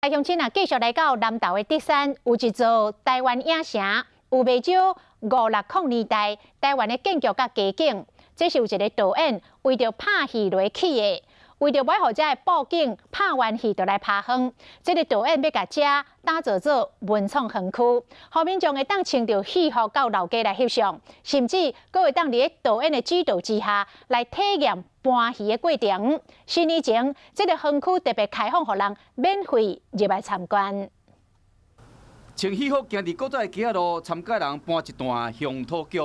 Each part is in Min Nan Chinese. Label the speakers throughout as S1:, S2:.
S1: 鄉親啊，繼續來到南投的竹山，有一座台灣影城，有袂少五六零年代台灣的建築佮街景。這是有一個導演為著拍戲來起的，為著欲予遮的布景拍完戲就來拋荒，這个導演欲共遮打造做文創園區，予民眾會當穿著戲服到老街來翕相，甚至閣會當佇咧導演的指導之下來體驗搬戲的過程。四年前，這个園區特別開放予人免費入來參觀。
S2: 穿戲服行佇古早的街仔路，參加人搬一段鄉土劇。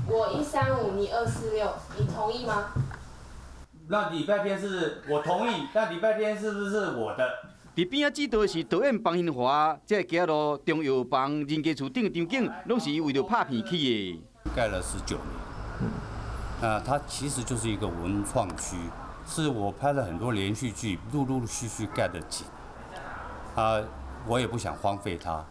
S3: 我135，你246，你同意嗎？
S4: 那禮拜天是我同意，那禮拜天是不是我的？
S2: 佇邊仔指導的是導演方興華，這个街仔路中藥房、人家厝頂的場景，攏是伊為著拍片起的。
S4: 蓋了19年，啊，它其實就是一個文創區，是我拍了很多連續劇，陸陸續續蓋的景，啊，我也不想荒廢它，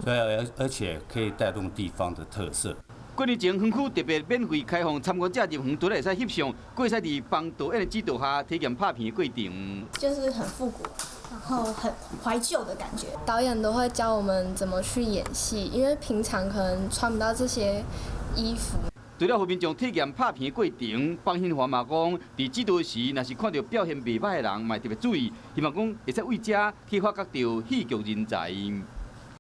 S4: 所以而且可以帶動地方的特色。
S2: 幾年前，園區特別免費開放參觀者入園，除了會使翕相，閣會使佇方導演的指導下體驗拍片的過程。
S5: 就是很復古，然後很懷舊的感覺。
S6: 導演都會教我們怎麼去演戲，因為平常可能穿不到這些衣服。
S2: 除了予民眾體驗拍片的過程，方興華嘛講，佇指導時，若是看著表現袂䆀的人，嘛特別注意，希望講會使為遮去發掘著戲劇人才。